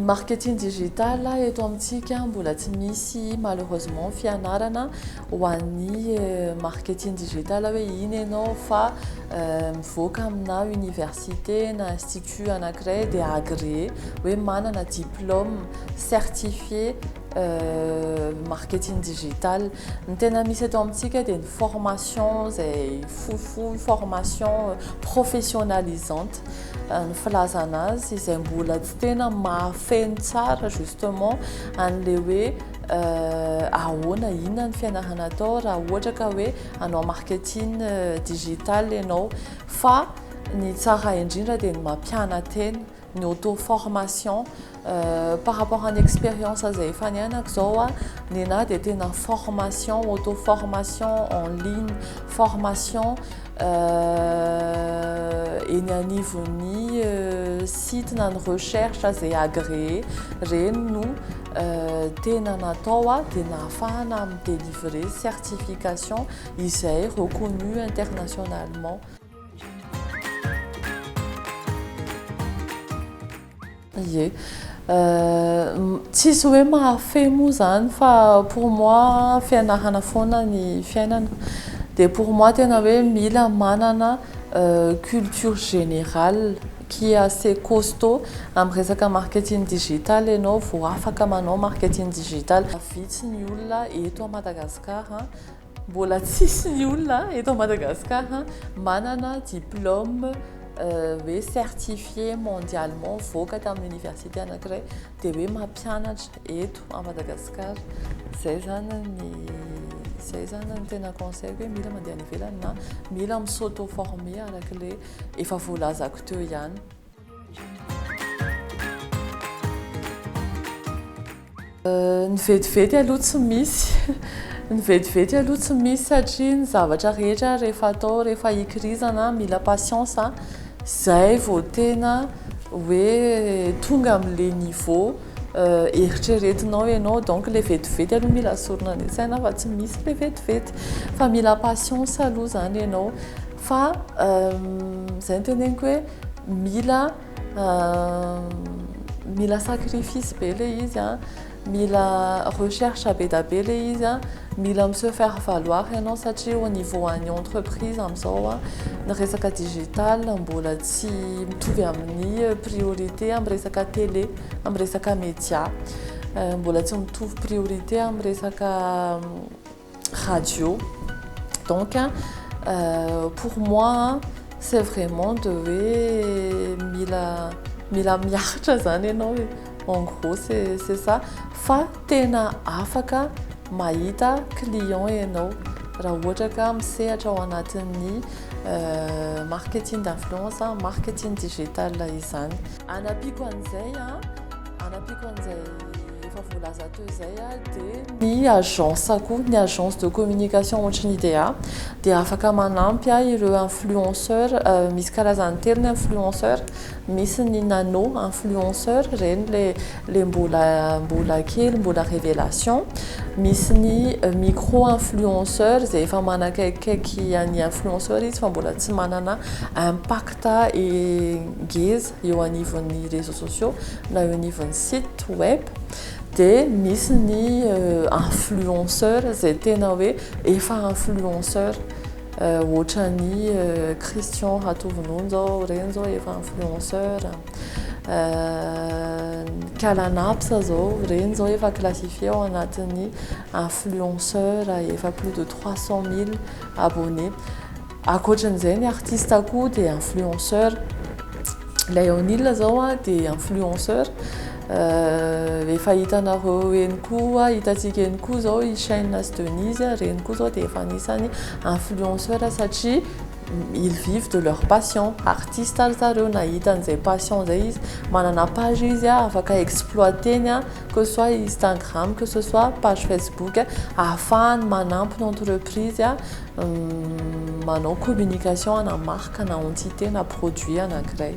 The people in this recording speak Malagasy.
marketing digital eto amintsika mbola tsy misy malheureusement fianarana ho an'ny marketing digital hoe iny ianao fa mivoaka amina université na institut anankiray dia agréé hoe manana diplôme certifié marketing digital. Ny tena misy eto amintsika dia ny formation izay fohifohy, formation professionnalisante ny filazana azy izay mbola tsy tena mahafeno tsara justement an'ilay hoe ahoana, inona ny fianarana atao raha ohatra ka hoe hanao marketing digital ianao. Fa ny tsara indrindra dia ny mampiana-tena, ny auto formation par rapport any expérience izay efa niainako izao, ny anahy dia tena formation, auto formation en ligne, formation eny anivon'ny site na ny recherche izay agréé, ireny no tena natao dia nahafahana mi-délivrer certification izay reconnu internationalement. Ie. Tsisy hoe mahafehy moa izany fa pour moi fianarana foana ny fiainana. Dia pour moi tena hoe mila manana culture générale qui est assez costaud amin'ny resaka marketing digital ianao vao afaka manao marketing digital. Vitsy ny olona eto Madagasikara, mbola tsisy ny olona eto Madagasikara manana diplôme hoe certifié mondialement voaka tamin'ny université anankiray dia hoe mampianatra eto à Madagasikara. Izay izany ny izay izany ny tena conseil hoe mila mandeha any ivelany na mila mi-s'auto former araka ilay efa voalazako teo ihany. Ny vetivety aloha tsy misy, ny vetivety aloha tsy misy satria ny zavatra rehetra rehefa atao, rehefa ikirizana mila patience, izay vao tena hoe tonga amin'ilay niveau eritreretinao ianao, donc ilay vetivety aloha mila asorina any an-tsaina fa tsy misy ilay vetivety fa mila patience aloha izany ianao fa izay no teneniko hoe mila Mila sacrifice be ilay izy an, mila recherche be dia be ilay izy an, mila mi se faire valoir ianao satria au niveau an'ny entreprise amin'izao an, ny resaka digital mbola tsy mitovy amin'ny priorité amin'ny resaka télé, amin'ny resaka média, mbola tsy mitovy priorité amin'ny resaka radio. Donc pour moi c'est vraiment de hoe mila mila miaritra zany ianao e, en gros c'est c'est ça fa tena afaka mahita client ianao raha ohatra ka misehatra ao anatin'ny marketing d'influence, marketing digital izany. Anampiako an'izay an, anampiako an'izay efa voalaza teo izay dia ny agence koa, ny agence de communication ohatry ny IDEA dia afaka manampy ireo influenceur, misy karazany telo ny influenceur, misy ny nano influenceur, ireny ilay ilay mbola mbola kely, mbola révélation, misy ny micro influenceur izay efa manakaikikaiky an'ny influenceur izy fa mbola tsy manana impact ngeza eo anivon'ny réseaux sociaux na eo anivon'ny site web, dia misy ny influenceur izay tena hoe efa influenceur ohatran'i Christian Ratovonony izao, ireny izao efa influenceur, Kalanaps izao, ireny izao efa classifié ao anatin'ny influenceur efa plus de 300 000 abonnés. Ankoatran'izay ny artiste koa dia influenceur, Lionel izao dia influenceur, efa hitanareo eny koa, hitantsika eny koa izao i Shyn sy Denise, ireny koa izao dia efa anisan'ny influenceur satria ils vivent de leur passion, artiste ry zareo, nahita an'izay passion izay izy, manana page izy afaka exploiter-ny que ce soit Instagram, que ce soit page Facebook, ahafahany manampy ny entreprise manao communication ana marque na entité na produit anankiray.